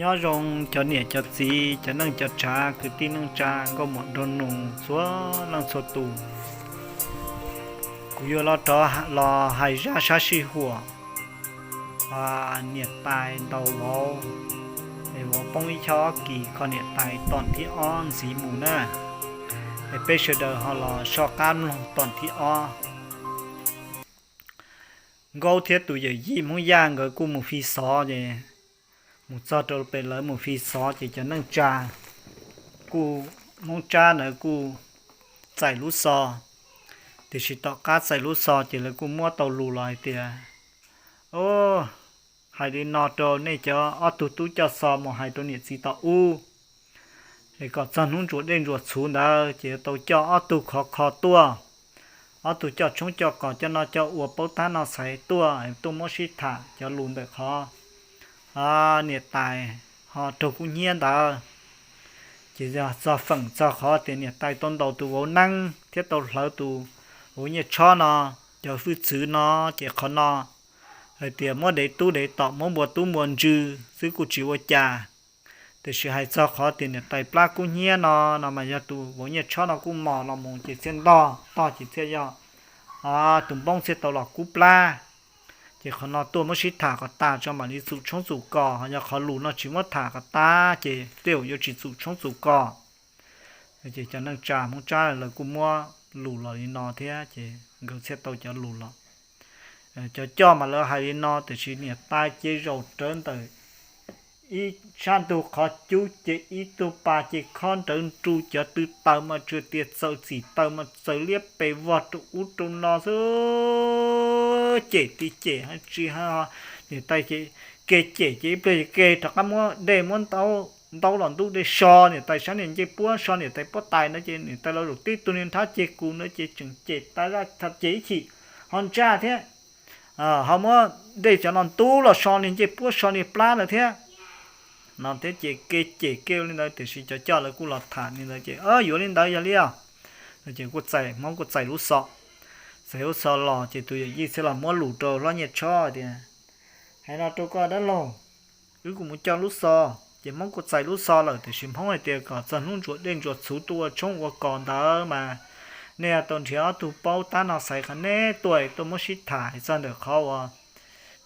Nyob zoo cov niam cov txiv, cov neej cov tsav, kwv tij neej tsa, nkauj muam nraug nus txhua leej txhua tus. Kuv yuav los rov los hais zaj sab sij huam niam tais ntaus vauv, es vauv poob ib choj ob kis kho niam tais tom thib ob ntxiv mus na. Es peb sawv daws ho los soj qab mloog tom thib ob. Nkaub thiab tus yawm yij Hmoob Yaj nkawd kuj mus fi xov ces mus txog rau pem lawv mus fi xov ces cov neej tsa kuj, Hmoob Tsab ntawd kuj txais lub xov, tiam sis tom qab txais lub xov ces lawv kuj muab tau lus los hais tias, o, hais li no rau nej cov ob tug tub coj xov mus hais rau niam txiv tom ub, es kom txog hnub ntsuas dej ntsuas txhuv ntawd ces yuav tau coj ob tug khov kho tuaj, ob tug coj tshoob coj kos coj noj coj ua paub tab noj xaiv tuaj, tuaj muab sib tham cov lus ntawm qhov niam tais ho raug kub hnyiab ntawd. Ces yog txog feem txog qhov tias niam tais tau ntaus tus vauv Neeb thiab tau hlawv tus vauv Nyiaj Tshob no cov hwj txwv no, ces qhov no hais tias muab dev tub dev tom, muab npua tub npua ntsw xwb kuj tsis ua cas. Tiam sis hais txog qhov tias niam tais plab kub hnyiab no, no mas yog tus vauv Nyiaj Tshob no kuj mos los mus ces thiaj ntog, tog ces thiaj yog tus npoob thiaj tau los kub plab. Ces qhov no tuaj muab sib tham kom tas tso mam li txum tshoob txum kos, ho yog qhov lus no tsis muab tham kom tas ces tej zaum yuav tsis txum tshoob txum kos. Ces cov neej tsa Hmoob Tsab lawv kuj muab lus los li no thiab ces nkawd thiaj tau cov lus los. Cov coj mas lawv hais li no, tiam sis niam tais ces zaum rawv ntawm ib sab ntug qhov cub ces ib tug pas ces khob nrawv nru, cov tw taws mas tsuas tias txaws txim taws mas txaws liab pes vog rau ub rau no xwb. Cem tib cem tsis, niam tais ces ke cem ces ib pliag ke rov qab muab dej muab ntaub los ntub dej so niam tais sab niag ncej puab, so niam tais puab tais no ces niam tais los zaum tib tug niag nrhab ceg kus no ces tseem cem tas zaj, cem ib chim ho ntsaj thiab. Ho muab dej cov no ntub los so niag ncej puab so niag plab lawm thiab. No thiab ces ke cem ke li ntawd, tiam sis cov coj lawv kuj los tham li ntawd ces yuav li ntawd yog li os. Ces kuj txais, Hmoob kuj txais lub xov, txais lub xov los ces tus yawm yij thiaj los muab lus rau hlob Nyiaj Tshob tias, hais no rau koj dab laug, wb kuj mus coj lub xov ces Hmoob kuj txais lub xov lawm, tiam sis Hmoob hais tias kom txog hnub ntsuas dej ntsuas txhuv tuaj ua tshoob ua kos ntawd mas nej tau nrhiav ob tug paub tab noj xaiv qhov neb tuaj, tuaj muab sib tham hais txog ntawm qhov uas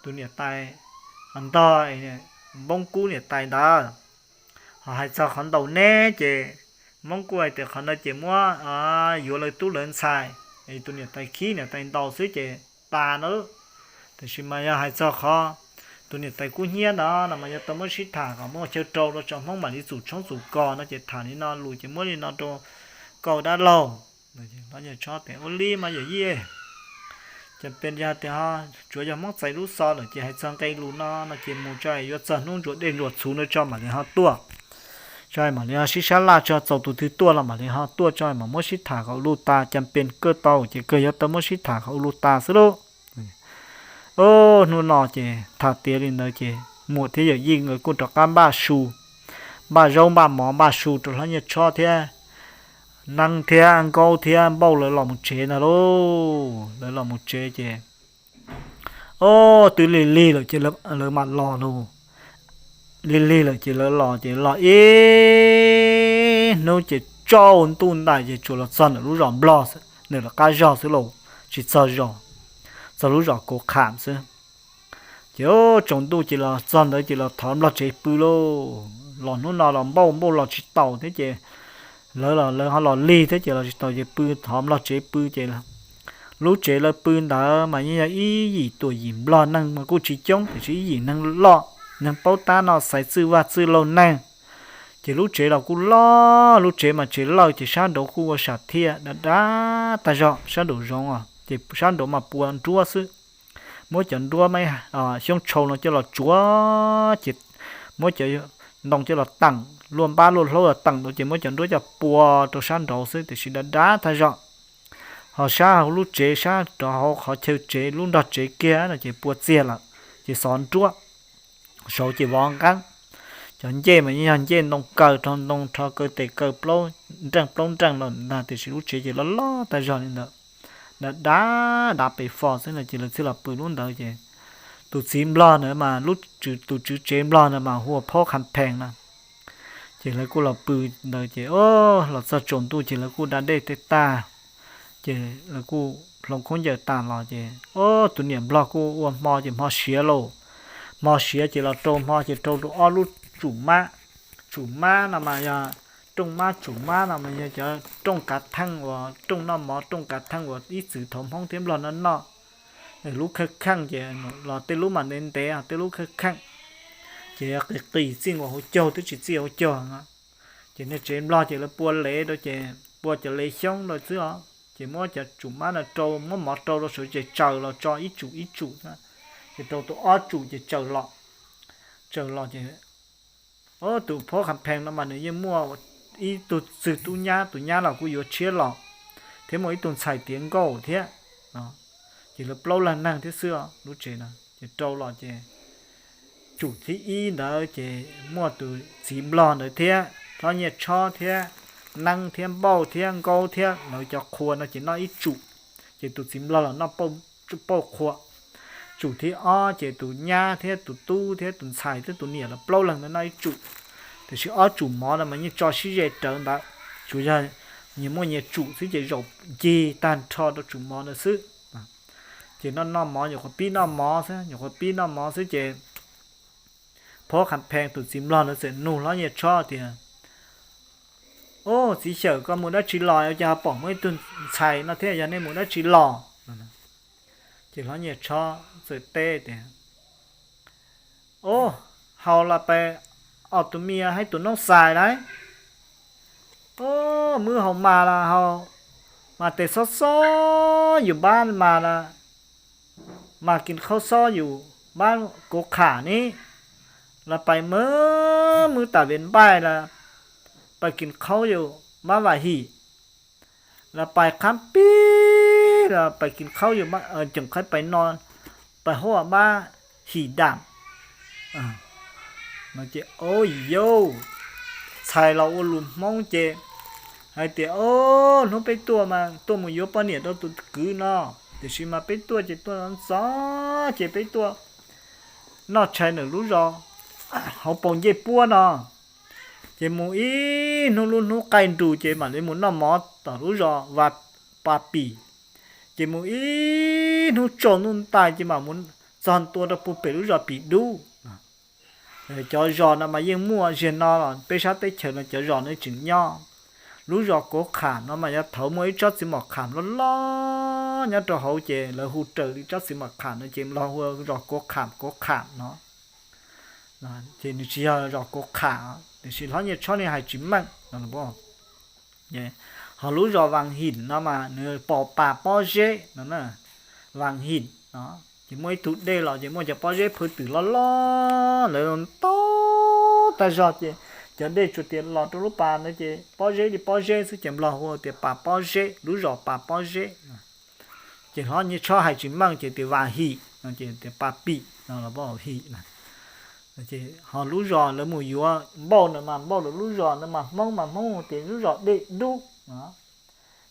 tus niam tais ntog npoob kub niam tais ntawd. Ho hais txog qhov ntaus neb ces Hmoob kuj hais tias qhov no ces muab yuav lawv tub lawv ntxhais, tus niam tais khib niam tais ntaus xwb ces tas na. Tiam sis mas yog hais txog qhov tus niam tais kub hnyiab ntawd no mas yuav tau muab sib tham kom muaj chaw rau rau tso Hmoob mam li txum tshoob txum kos no ces tham li no lus ces muab li no rau koj dab laug. Hlob Nyiaj Tshob tias ua li mas yawm yij, ces pes yog tias tsuav yog Hmoob txais lub xov lawm ces hais txog nqe lus no no ces mus tso, yuav txog hnub ntsuas dej ntsuas txhuv no tso mam li ho tuaj, tso mam li ho sib sab laj tso, txaus tus twg tuaj los mam li ho tuaj tso mam muab sib tham kom ua luj tas, cas pes kawg tau ces kawg yuav tau muab sib tham kom ua luj tas xwb lauj. Hnub no ces tham tiav li ntawd ces muam thiab yawm yij nkawd kuj rov qab npaj su, npaj zaub npaj mov npaj su rau hlob Nyiaj Tshob thiab Neeb thiab Nkaub thiab Npauj lawv los mus tsev ntag lauj. Lawv los mus tsev ces o, twb lig lig lawm ces lawv mam los lauj. Lig lig lawm ces lawv los ces los ib hnub ces tsaus ntuj ntais ces tsuas los txog ntawm lub zos Nplog, ntawm lawv qab zos xwb lauj, tsis txog zos, txog lub zos Kauv Qham xwb. Ces tsaus ntuj ces los txog ntawd ces los thov Nplog tsev pw lauj. Los hnub no los Npauj, Npauj los tsis taus thiab ces lawv los lawv ho los lig thiab ces los tsis taus ces pw thov Nplog tsev pw ces lub tsev lawv pw ntawd mas yeej yog ib yim tuam yim Nplog, neeg mas kuj tsis coob tiam sis ib yim neeg loj, neeg paub tab noj xaiv txwj vaj txwj laug neeg. Ces lub tsev los kuj loj, lub tsev mas tsev lawj ces sab nraud kuj ua sam thiaj dav dav tag zog, sab nraud zoov os ces sab nraud mas pua nruab xwb. Muab cov nruab xyoob tshau no coj los tsuav ces muab cov ntoo coj los teem, luaj npab luaj hlaub los teem rau ces muab cov nruab coj pua rau sab nraud xwb tiam sis dav dav tag zog. Ho sab hauv lub tsev, sab rau hauv qhov chaw tsev lub nrog tsev kiag no ces pua txiag lawm, ces xov nruab, saud ces vov nqeeb. Cov ncej mas yeej yog ncej ntoo kaw, rho ntoo rho kaw tes kaw plaub nreej plaub nreej los ntag tiam sis lub tsev ces loj loj tag zog li ntawd, dav dav dav pes fo xwb no ces lawv thiaj los pw lub ntawd ces tus txiv nplog ntawd mas lub, tus tswv tsev nplog ntawd mas hu ua Phob Kham Phees na. Ces lawv kuj los pw ntawd ces o, los txog tsaus ntuj ces lawv kuj da dej tej tag, ces lawv kuj hloov khaub ncaws tas los ces o, tus niam nplog kuj ua hmo ces hmo siav lauj. Hmo siav ces los rau hmo ces rau rau ob lub tsum mab. Tsum mab no mas yog rooj mab, tsum mab no mas yog cov rooj kav theej uas rooj noj mov, rooj kav theej uas ib txwm thaum Hmoob thiab Nplog no noj. Lub khawj kheej ces los tej lub mas ntev ntev, tej lub khawj kheej ces qis qis txij nkaus hauv caug twb tsis txij hauv caug no. Ces niag tsev Nplog ces lawv pua lev rau ces pua cov lev xyoob rau xwb os, ces muab cov tsum mab no rau, muab mov rau rau saum ces tsaws los tso ib tsum ib tsum, ces rau tus ob tsum ces tsaws los. Tsaws los ces tus Phob Kham Phees no mas nws yeej muaj ib tug txwg tub nyab, tus nyab los kuj yuav tshiab los, thiab muaj ib tug ntxhais tiav nkauj thiab. Ces lawv plaub leeg neeg thiab xwb lub tsev no. Ces rau los ces tsum thib ib ntawd ces muaj tus txiv Nplog ntawd thiab hlob Nyiaj Tshob thiab Neeb thiab Npauj thiab Nkaub thiab lawv cov qhua no ces noj ib tsum. Ces tus txiv Nplog los noj pauj qhua. Tsum thib ob ces tus nyab thiab tus tub thiab tus ntxhais thiab tus niam los plaub leeg ntawd noj ib tsum. Tiam sis ob tsum mov no mas yeej tso sib ze rawv ntawd, tsuas yog nyias muaj nyias tsum xwb ces zaum ncig tag nrho rau tsum mov ntawd xwb. Ces noj noj mov, nyuam qhuav pib noj mov xwb, nyuam qhuav pib noj mov xwb ces Phob Kham Phees tus txiv Nplog ntawd txawm nug hlob Nyiaj Tshob tias, Au, txiv Xyawm, koj mus dab tsi los ua cas ho pom muaj ib tug ntxhais no thiab, yog nej mus dab tsi los? Ces hlob Nyiaj Tshob txawm teb tias, Au, haus los pais, ob tug me nyuam hais tus noob xais lauj. Au, muab haus mas los haus, mas tes xob xob yus npab mas los, mas kis khaub xob yus npab kuv qham ni, los pais muab muab tas vem npaij los, pais kis khaub yus npab vam him, los pais qhab pib los pais kis khaub yus, ceem qhab pais no, pais huaj npab him dam. Ces, au yau, txhais los ua lus Hmoob ces hais tias, Au, hnub peb tuaj mas tuaj mus yuav poj niam rau tus kwv no, tiam sis mas peb tuaj ces tuaj ntxov ces peb tuaj noj tshais nram lub zos hauv paus ncej puab no. Ces mus ib hnub lub hnub qaij nrus ces mam li mus noj mov tom lub zos Vaj Pa Pim. Ces mus ib hnub tsaus ntuj ntais ces mam mus txog ntua rau puag pem lub zos Pim Dub. Cov zos no mas yeej muaj ziag no los peb sab teb chaws no cov zos no tseem nyob. Lub zos Kuav Qham no mas yog thaum muaj ib tsob txiv mom qham loj loj nyob rau hauv ces lawv hu raws li tsob txiv mom qham no ces los hu ua zos Kuav Qham, Kuav Qham no. Ces nws tsis yog zos Kuav Qham, tiam sis hlob Nyiaj Tshob nws hais tsis meej. Ho lub zos Vaas Him no mas nws pom pas pob zeb no na. Vaas Him no ces muaj ib tug dej los ces muaj cov pob zeb phwj twm loj loj ntawd ntau tag zog ces cov dej tsuas tias los rau lub pas ntawd ces pob zeb li pob zeb xwb ces Nplog hu tias pas pob zeb, lub zos pas pob zeb. Ces hlob Nyiaj Tshob hais tsis meej ces tias Vaas Him no ces tias pas pim no los Vaas Him na. Ho lub zos lawv mus yuav Npauj ntawd mas Npauj lawv lub zos ntawd mas Hmoob mas Hmoob tias lub zos Dej Dub no.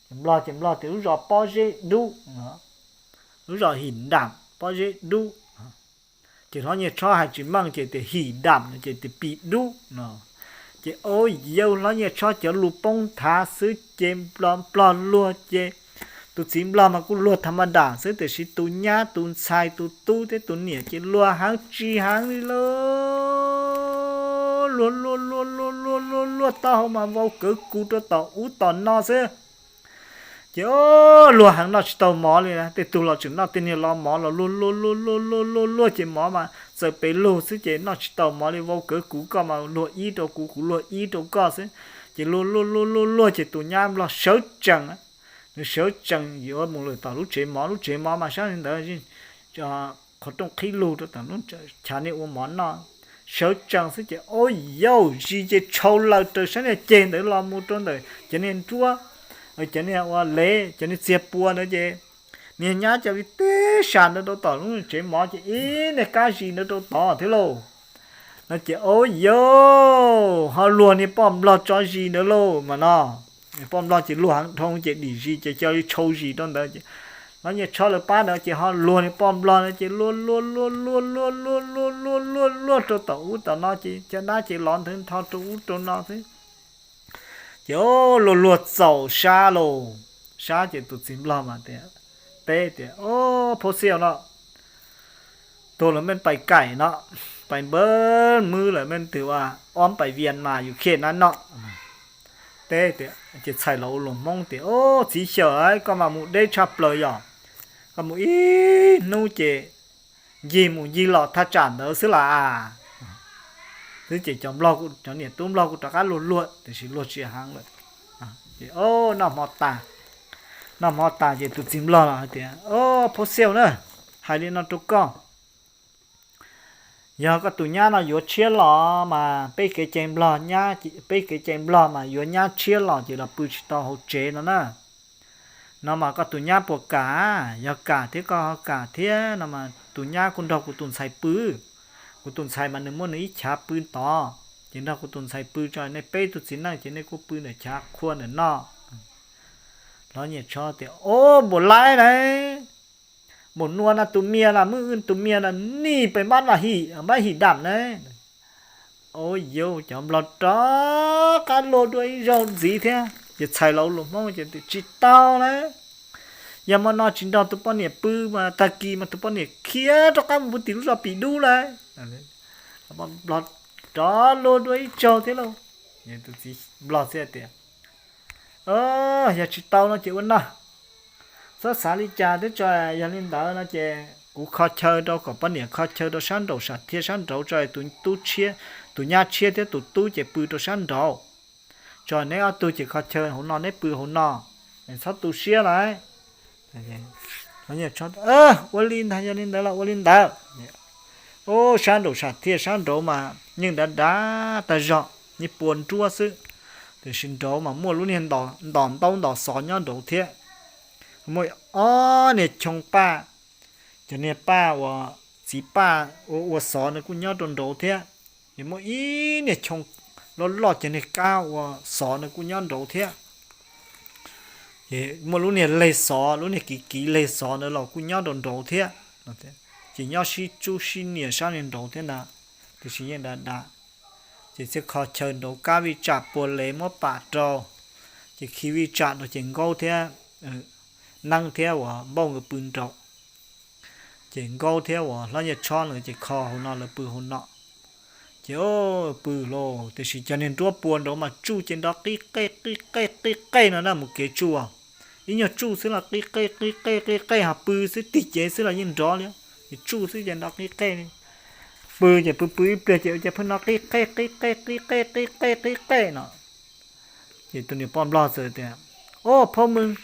Ces Nplog ces Nplog tias lub zos Pob Zeb Dub no, lub zos Him Dam Pob Zeb Dub. Ces hlob Nyiaj Tshob hais tsis meej ces tias Him Dam no ces tias Pim Dub no. Ces au yau, hlob Nyiaj Tshob cov lus poob nthav xwb ces Nplog luag ces tus txiv Nplog mas kuj luag tha ma dam xwb tiam sis tus nyab tus ntxhais tus tub thiab tus niam ces luag heev tsis heev li lauj. Luag luag luag luag luag luag luag taub hau mas vau kawv kuv rau tom ub tom no xwb. Ces luag heev noj tsis tau mov li, tej tug los tseem noj tej niag lo mov los luag luag luag luag luag luag luag ces mov mas txawm pes lug xwb ces noj tsis tau mov li, vau kawv kuv, koj mas luag ib rau kuv, kuv luag ib rau koj xwb. Ces luag luag luag luag luag ces tus nyab Nplog sawv tsees, nws sawv tsees yuav mus lawm tom lub tsev mov, lub tsev mov mas sab li ntawd qhov rooj qhib lug rau tom lub chav niag ua mov noj. Sawv tsees xwb ces au yau, zis ces tshau laws raws sab niag ceg ntawd los mus rau ntawm cov niag nruab, cov niag ua lev, cov niag txiag pua ntawd ces niag nyab cia li tib sas ntawd rau tom lub tsev mov ces ib niag kab zis ntawd rau tod thiab lauj. No ces au yau, ho luag niag poj Nplog tso zis ntawd lauj mas no. Poj Nplog ces luag heev dhau ces dim zis ces cia li tshau zis rau ntawd ces Hlob Nyiaj Tshob lawv pab ntawd ces ho luag niag poj nplog no ces luag luag luag luag luag luag luag luag luag rau tom ub tom no ces caj dab ces lov nthwv nthos rau ub rau no xwb. Ces luag luag txaus Sab lauj. Sab ces tus txiv nplog mas tias, teb tias, Au, phauj xiaj no, tuag lawm mej pais kaim no, pais npawg mwb lawm mej twg ua ob pais vias mas yus khiaj nab no. Teb tias, ces txhais los ua luag Hmoob tias, Au, txiv xyaw, koj mas mus deb tshaj plaws yom, koj mus ib hnub ces ncig mus ncig los thaj tsam ntawd xwb las. Xwb ces cov nplog, cov niam tub nplog kuj rov qab luag luag tiam sis luag tsis heev lawm. Ces noj hmo tas, noj hmo tas ces tus txiv nplog los hais tias, Au, phauj xiaj na, hais li no rau koj, yog koj tus nyab no yuav tshiab los mas peb kev cai nplog, peb kev cai nplog mas yuav nyab tshiab los ces los pw tsis tau hauv tsev no na. No mas koj tus nyab puas kam? Yog kam thiab koj ho kam thiab no mas tus nyab kuj nrog kuv tus ntxhais pw. Kuv tus ntxhais mas nws muaj nws ib chav pw tod, ces nrog kuv tus ntxhais pw tso, nej peb tug txiv neej ces nej kuj pw ntawm chav qhua ntawm no. Hlob Nyiaj Tshob tias, Au, npaum laib na, npaum nua na tus mias na, muaj wb tus mias na, nij pes mab na him, mab him dam na. Au yau, cov nplog rov qab luag dua ib zaug ntxiv thiab ces txhais los ua luag Hmoob ces tsis tau na. Yog hmo no tsis nrog tus poj niam pw mas tag kis mas tus poj niam khiav rov qab mus pw tim lub zos pim dub lawm. Nplog rov luag dua ib zaug thiab lauj. Tus txiv nplog thiaj tias, Yog tsis tau no ces ua no, txhob xav li cas thiab tso. Yog li ntawd no ces kuv kho chaw rau kom poj niam kho chaw rau sab nraum sam thiaj sab nraud tso, tus tub tshiab, tus nyab tshiab thiab tus tub ces pw rau sab nraud. Tso neb ob tug ces kho chaw hauv no neb pw hauv no, txhob tu siab lauj. Ua li ntawd, yog li ntawd los ua li ntawd. Ub, sab nraum sam thiaj sab nraud mas yeej dav dav tag zog, yeej pua nruab xwb, tiam sis nraud mas muaj lub niag ntos ntaub ntos xov nyob nraud thiab. Muaj ob niag choo paj, cov niag paj uas txiv paj ua ua xov no kuj nyob rau nraud thiab. Ces muaj ib niag choo loj loj cov niag kab ua xov no kuj nyob nraud thiab. Ces muaj lub niag leg xov, lub niag kiv kiv leg xov ntawd los kuj nyob rau nraud thiab. Ces nyob sib tsub sib nias sab niag nraud thiab ntag, tiam sis yeej dav dav. Ces thiaj kho chaw nraud, kab vij tsam pua lev muab pam rau, ces khi vij tsam rau ces Nkaub thiab Neeb thiab uas Npauj nkawd pw nraud. Ces Nkaub thiab uas Hlob Nyiaj Tshob nkawd ces kho hauv no lawv pw hauv no. Ces pw lauj, tiam sis cov niag nruab pua nraud mas tsuj ces nrov qib qej qib qej qib qej no na, mus kev tsuj, ib nyuag tsuj xwb los qib qej qib qej qib qej, ho pw xwb tig cev xwb los yeej nrov li. Ces tsuj xwb ces nrov qib qej li. Pw ces pw pw ib pliag ces ua cas pheej nrov qib qej qib qej qib qej qib qej qib qej no. Ces tus niam poj nplog txawm tias, Au, phauj Mws,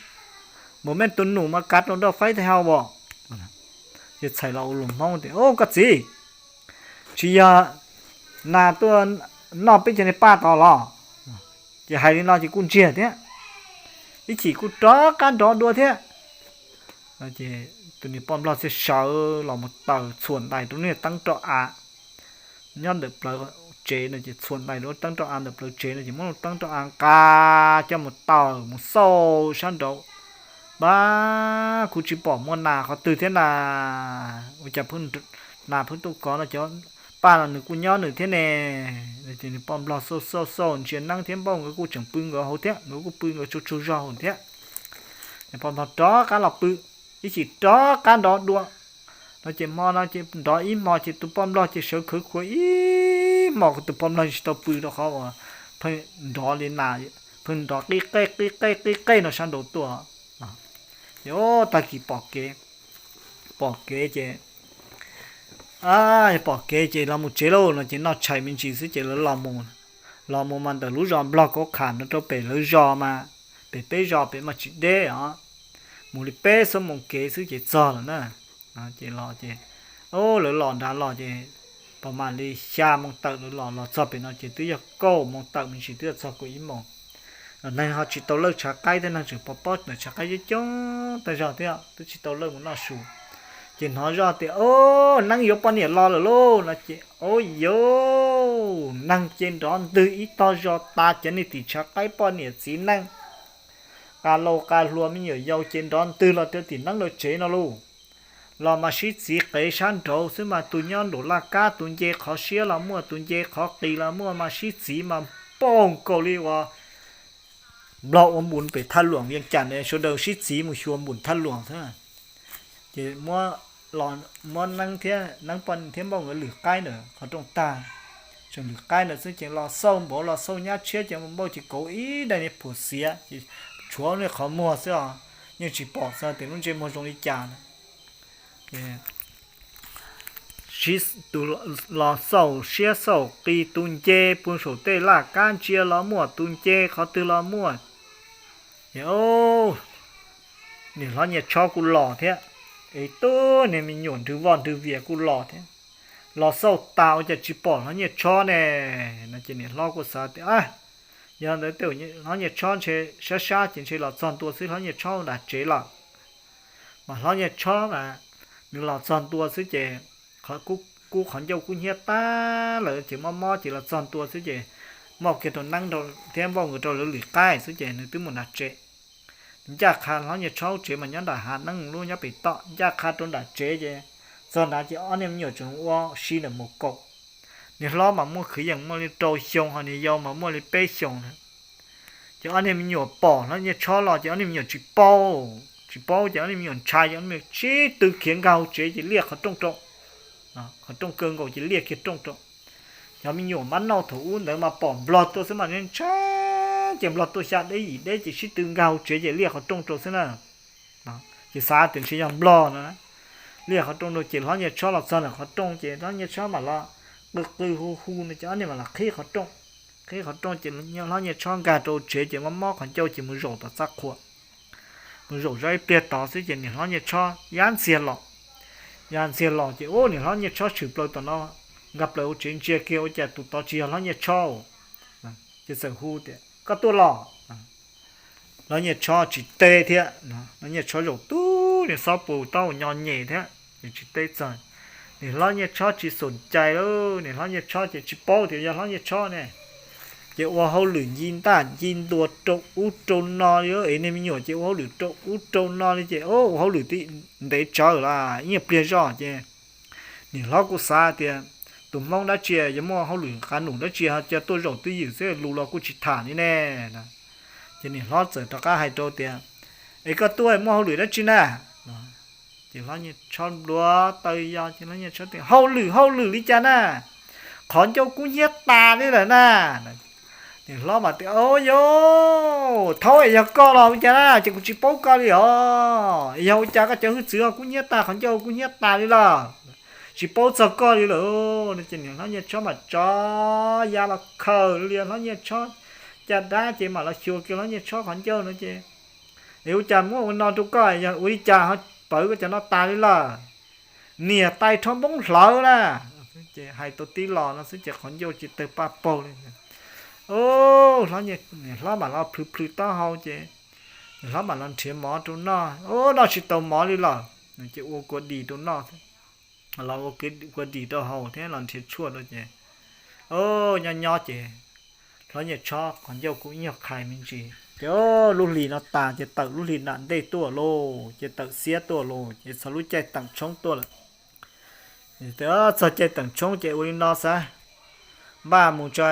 npaum mej tus nus mas kav rau nroj faib tag hau as. Ces txhais los ua luag Hmoob tias, Au, koj txiv, tsis yog nas tuaj noj peb cov niag paj tod los? Ces hais li no ces kuj ntsiag thiab, ib chim kuj rov qab nrov dua thiab. Ces tus niam poj nplog thiaj sawv los mus taws txhuam ntais rau lub niag teeb roj av nyob ntawm plawv tsev no, ces txhuam ntais rau teeb roj av ntawm plawv tsev no, ces muab lub teeb roj av nqa coj mus taws mus xauj sab nraud. Pab, kuv tsis pom muaj nas qhov twg thiab na. Ua cas nas pheej tuaj kov no, cov paj no nws kuj nyob nws thiab ne. Ces niag poj nplog xauj xauj xauj ntsia Neeb thiab Npauj nkawd kuj tseem pw nkawd hauv thiab, nkawd kuj pw nkawd tsaug tsaug zog hauv thiab. Niag poj nplog rov qab los pw, ib chim rov qab nrov dua. No ces hmo no ces nrov ib hmo ces tus poj nplog ces sawv khawv khuav ib hmo, tus poj nplog tsis tau pw rau qhov uas pheej nrov li nas, pheej nrov qib qej qib qej qib qej no sab nraud tuaj. Ces tag kis pom kev, pom kev ces, pom kev ces los mus tsev lauj no ces noj tshais me ntsis xwb ces lawv los mus. Los mus mas ntawm lub zos nplog kauv qham no rau pem lawv zos mas, pem peb zos pem mas tsis deb os, mus li peb xuab moos kev xwb ces txog lawm na. Ces los ces, lawv los nrad los ces pom mam li xya moos tawm lawv los, los txog pem no ces twb yog kaum moos tawm me ntsis twb yog txog kaum ib moos. Neeg ho tsis tau lawj tshav qaib thiab, neeg tseem pov pob ntawm tshav qaib coob coob tag zog thiab twb tsis tau lawj mus noj su. Ces hnov zoj tias, Au, Neeb yuav poj niam los lawm lauj no ces, au yau, neeg ces nrov ntwg ib tog zos tas cov niag tim tshav qaib poj niam txiv neej. qa laus qa hluas me nyuam yaus ces nrov ntwg los rau tim neeb rau tsev no lauj. Los mas sib txiv qev sab nraud xwb mas tus nyob nraum laj kab tus nce qhov siab los muaj, tus nce qhov qis los muaj mas sib txiv mas npaum nkaus li uas Nplog ua npus pem thaj luam Vias Cas ne, sawv daws sib txiv mus xyuas npus thaj luam xwb. Ces muab neeb thiab, neeb poj niam thiab npauj nkawd lwm qaib ntawm qhov rooj tag, tseem lwm qaib ntawd xwb ces los xauj npaum los xauj nyab tshiab ces npauj ces kauv ib daim niag phuam xiav ces tshuav lub qhov muag xwb os, yeej tsis pom txog tias lub ntsej muag zoo li cas na. Tus los xauj siab xauj qis, tus nce puag saum tej laj kab ntsia los muaj, tus nce qhov twg los muaj. Ces niam hlob Nyiaj Tshob kuj los thiab, es tub niag me nyuam nrwg voj nrwg vias kuj los thiab. Los xauj tas ua cas tsis pom hlob Nyiaj Tshob ne, no ces niam hlob kuj xav tias, yog ntawd tej hlob Nyiaj Tshob ntshe sab sab ces ntshe los txog ntua xwb, hlob Nyiaj Tshob nram tsev lawm. Mas hlob Nyiaj Tshob mas nws los txog ntua xwb ces kub qhov ncauj kub hnyiab tag lawm ces mob mob ces los txog ntua xwb ces npauj kiag rau neeb thiab npauj nkawd rau lawv lwm qaib xwb ces nws twb mus nram tsev. Ncaj qha hlob Nyiaj Tshob lub tsev mas nyob nram hav neeb lub nyob pem toj, ncaj qha rau nram tsev ces txog nrad ces ob niag me nyuam tseem ua si ntawm mus kaum. Niag hlob mas muaj kwv yees muaj li rau xyoo, ho niag yau mas muaj li peb xyoos na. Ces ob niag me nyuam pom hlob Nyiaj Tshob los ces ob niag me nyuam tsis paub, tsis paub ces ob niag me nyuam ntshai ces ob niag me nyuam sib tw khiav nkag hauv tsev ces liaj qhov rooj rau. Qhov rooj kaw nkaus ces liaj kiag rooj rau. Cov me nyuam mab nauj thaum ub ntawd mas pom nplog tuaj xwb mas ntshai, ces nplog tuaj xya deb yim deb ces sib tw nkag hauv tsev ces liaj qhov rooj rau xwb na. Ces xav tias ntshe yog nplog no, liaj qhov rooj rau ces hlob Nyiaj Tshob los txog ntawm qhov rooj ces hlob Nyiaj Tshob mam los qw qw hu hu no ces ob niag mam los qhib qhov rooj. Qhib qhov rooj ces hlob Nyiaj Tshob nkag rau tsev ces mob mob qhov ncauj ces mus zaum tom txaj qhua. Mus zaum zog ib pliag tod xwb ces niam hlob Nyiaj Tshob ya ntxiag los. Ya ntxiag los ces ub niam hlob Nyiaj Tshob tshwm plaws tom no, nkag plaws hauv tsev ntsia kiag ua cas tus tod tsis yog hlob Nyiaj Tshob. Ces txawm hu tias, koj tuaj los? Hlob Nyiaj Tshob tsis teb thiab, hlob Nyiaj Tshob zaum tub niag xob pus taub hau nyo nyem thiab, tsis teb txog. Niam hlob Nyiaj Tshob tsis xum cai lauj, niam hlob Nyiaj Tshob ces tsis paub tias yog hlob Nyiaj Tshob ne. Ces ua hauj lwm nci ntaj nci ntua rau ub rau no li, es niag me nyuam ces ua hauj lwm rau ub rau no li ces ua hauj lwm ntev tsawv lawm ib nyuag pliag zoj ces niam hlob kuj xav tias tus Hmoob dab tsi yog muaj hauj lwm qab num dab tsi ho cia tuaj zaum twj ywm xwb, lus los kuj tsis tham li ne. Ces niam hlob txawm rov qab hais rau tias, es koj tuaj muaj hauj lwm dab tsi na? Ces hlob Nyiaj Tshob nplua taw yos ces hlob Nyiaj Tshob tias, hauj lwm hauj lwm li cas na, qhov ncauj kub hnyiab tas li lawm na. Niam hlob mas tias, o yau, thaub es yog koj los ua cas na, ces kuv tsis paub koj li os, es yog ua cas koj cov hwj txwv kub hnyiab tas, qhov ncauj kub hnyiab tas li lawm, tsis paub txog koj li lawm. Ces niam hlob Nyiaj Tshob mas tso ya los khaws li hlob Nyiaj Tshob caj dab ces mam los xyuas kiag hlob Nyiaj Tshob qhov ncauj no ces, es ua cas muab ua no rau koj, yog ua li cas ho pawv koj cov no tas li lawm? Niam tais rho npoob hlawv na. Ces hais tau tib los no xwb ces qhov ncauj ces tawg paj paug li. Niam hlob mam los plhws plhws taub hau ces niam hlob mam los nrhiav mov rau noj. O, noj tsis tau mov li lawm, ces ua kua dis rau noj, los ua kua dis rau haus thiab los nrhiav tshuaj rau ces, o, nyob nyob ces hlob Nyiaj Tshob qhov ncauj kuj ib nyuag qhais me ntsis ces lub hlis no tas ces tawm lub hlis nram ntej tuaj lauj, ces tawm xiab tuaj lauj, ces txog lub caij teem tshoob tuaj lawm. Txog caij teem tshoob ces ua li no xav, npaj mus tso,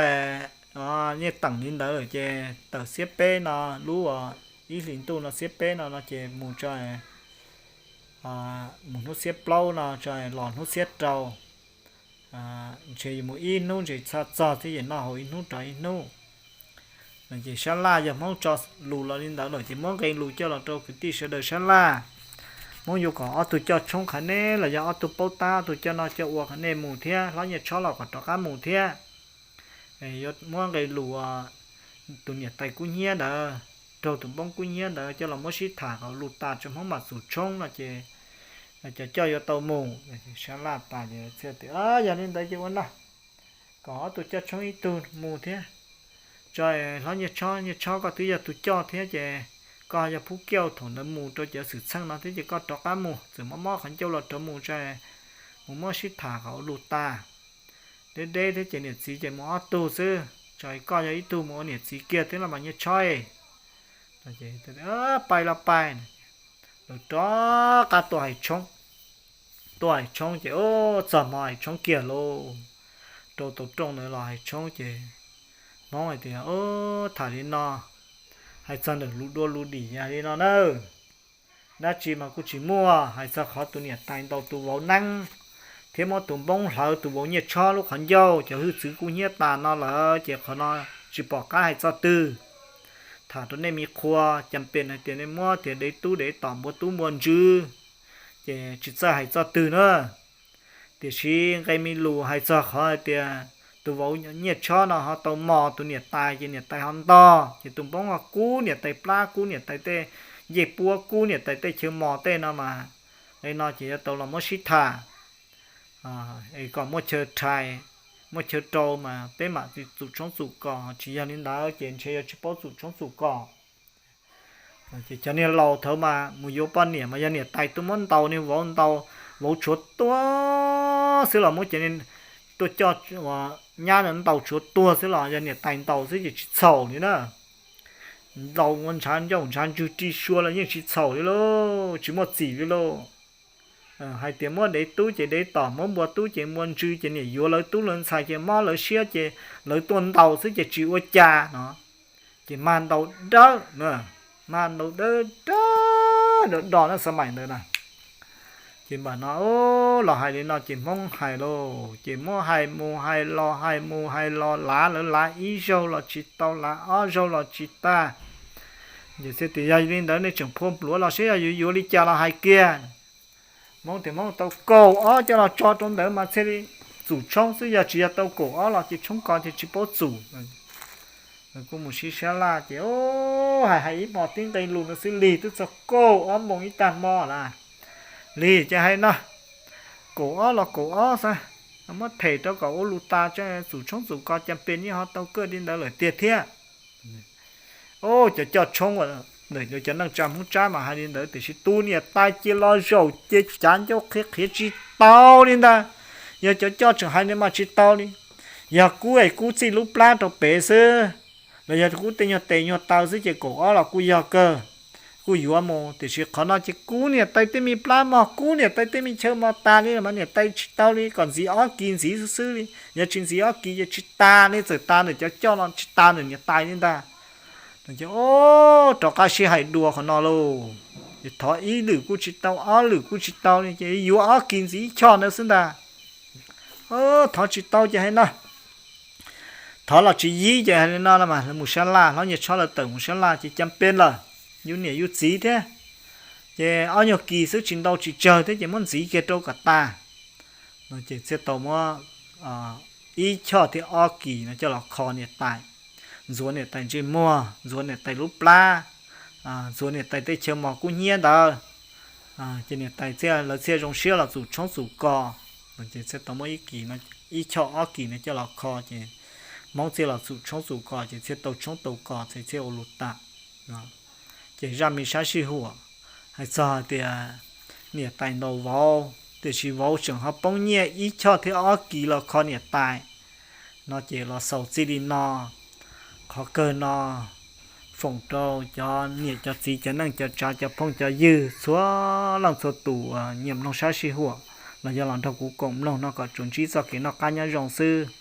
yeej teem li ntawd lawm ces tawm xiab peb no, lub ib hlis ntuj no xiab peb no no ces mus tso, mus hnub xiab plaub no tso los hnub xiab rau. Ntshe yuav mus ib hnub ntshe txhob txog thiab, ces noj haus ib hnub rau ib hnub. Ces sab laj yog Hmoob tso lus los li ntawd lawm ces muab nqe lus coj los rau kwv tij sawv daws sab laj. Hmoob yuav kom ob tug coj tshoob qhav neb los yog ob tug paub tab ob tug coj noj coj ua qhav neb mus thiab, hlob Nyiaj Tshob los kom rov qab mus thiab. Yuav muab nqe lus tus niam tais kub hnyiab ntawd, raug tus npoob kub hnyiab ntawd coj los muab sib tham kom lus tas tso Hmoob mam xum tshoob no ces cov coj yuav tau mus. Sab laj tas ces txhia tias, yog li ntawd ces ua no, kom ob tug coj tshoob ib tug mus thiab. Tso, hlob Nyiaj Tshob, Nyiaj Tshob koj twb yog tus coj thiab ces koj yog phub kiauj thaum ntawd mus rau cov xwm txheej no thiab ces koj rov qab mus, txawm mob mob qhov ncauj los rov mus tso, mus muab sib tham kom lus tas. Deb deb thiab ces niam txiv ces mus ob tug xwb, tso koj yog ib tug mus ua niam txiv kiag thiab los mas Nyiaj Tshob. Pais los pais, lawv rov qab tuaj hais tshoob. Tuaj hais tshoob ces txog hmo hais tshoob kiag lauj, rau tau rooj ntawd los hais tshoob ces Hmoob hais tias, tham li no, hais txog ntawm lus dua lus dim yog li no na, dab tsi mas kuj tsis muaj, hais txog qhov tus niam tais ntaus tus vauv neeb thiab muab tus npoob hlawv tus vauv Nyiaj Tshob lub qhov ncauj, cov hwj txwv kuj hnyiab tas no lawm ces qhov no tsis pom qab hais txoj twg. Tham rau nej me qhua, cas pem hais tias nej muab tias dev tub dev tom npua tub npua ntswg, ces tsis txawj hais txoj twg na. Tiam sis nqe me lus hais txog qhov hais tias tus vauv Nyiaj Tshob no ho tau mos tus niam tais ces niam tais ho ntog, ces tus npoob ho kub niam tais plab, kub niam tais tej ncej puab, kub niam tais tej chaw mos tej no mas, li no ces yuav tau los muab sib tham es kom muaj chaw rhais, muaj chaw rau mas peb mam txum tshoob txum kos, tsis yog li ntawd ces ntshe yuav tsis paub txum tshoob txum kos. Ces cov niag laus thaud mas mus yuav poj niam mas yog niam tais tuaj muab ntaus, niag vauv ntaus, vauv tshuav tuag xwb los muab cov tuaj coj nyab ntaus tshuav tuag xwb los yog niam tais ntaus xwb ces tsis txhaum li na. Ntaus ua ntshav ncauj ntshav ntswg ri sua los yeej tsis txhaum li lauj, tsis muaj txim li lauj. Hais tias muab dev tub ces dev tom, muab npua tub ces npua ntswg, ces niam yuav lawv tub lawv ntxhais ces mob lawv siab ces lawv tuaj ntaus xwb ces tsis ua cas no. Ces mag ntaus dawb, mag ntaus dawb dawb do do na xav maim ntawd na. Ces mam no los hais li no ces Hmoob hais lauj, ces muab hais mus hais los hais mus hais los, lav lawv lav ib zaug los tsis tau, lav ob zaug los tsis tag. Ces thiaj tias yog li ntawd nej tseem phua npluav los seb yog yuav yuav li cas los hais kiag. Hmoob tias Hmoob tau kaum ob coj los tso rau ntawd mas thiaj li txum tshoob xwb, yog tsis yog tau kaum ob los ces tshoob kos ces tsis paub txum. Kuj mus sib sab laj ces hais ib hmos tib nqe lus no xwb lig twb txog kaum ob moos ib tag hmo na. Lig ces hais no, kaum ob los kaum ob xwb, muab them rau kom ua lus tas, txum tshoob txum kos cas pem yeej ho tau kawj li ntawd lawm tiag thiab. Cov coj tshoob, cov neej tsa Hmoob Tsab mas hais li ntawd, tiam sis tus niam tais cia los zaum ces cav ncauj qhia qhiav tsis tau li ntag. Yog cov coj tseem hais li mas tsis tau li. Yog kub es kub txij lub plab rau pem xwb, los yog kub tej nyuag tes nyuag taw xwb ces kaum ob los kuj yog kawg, kuj yuav mus. Tiam sis qhov no ces kub niam tais tej me plab mog, kub niam tais tej me chaw mos tas li los mas niam tais tsis tau li, kom ntxiv ob kis ntxiv xwb xwb li. Yog tsis ntxiv ob kis ces tsis tas li, txawm tas ntawm cov coj los tsis tas ntawm niam tais li ntag. Ces rov qab sib hais dua qhov no lauj. Ces thov ib lwm kuj tsis tau, ob lwm kuj tsis tau li, ces yuav ob kis ntxiv ib choj ntawd xwb ntag. Thov tsis tau ces hais no, thov los tsis yib ces hais li no los mas lawv mus sab laj, hlob Nyiaj Tshob lawv tawm mus sab laj ces cas pem lawm, yus niam yus txiv thiab. Ces ob nyuag kis xwb tsis ntau tsis tsawg thiab ces muab ntxiv kiag rau kom tas. No ces thiaj tau muab ib choj thiab ob kis no coj los kho niam tais, ntxuav niam tais ntsej muag, ntxuav niam tais lub plab, ntxuav niam tais tej chaw mos kub hnyiab ntawd. Ces niam tais thiaj, lawv thiaj zoo siab los txum tshoob txum kos. Ces thiaj tau muab ib kis, ib choj ob kis no coj los kho ces Hmoob thiaj los txum tshoob txum kos ces thiaj tau tshoob tau kos ces thiaj ua lus tas. Ces zaj me sab sij huam hais txog hais tias niam tais ntaus vauv, tiam sis vauv tseem ho poob nyiaj ib choj thiab ob kis los kho niam tais. No ces los xaus txij li no. Qhov kawg no foom rau cov niam cov txiv cov neej cov tsav cov phooj cov ywg txhua leej txhua tus uas nyiam mloog sab sij huam los yog los nrog kuv koom mloog no kom tsuas ntsib txoj kev noj qab nyob zoo xwb.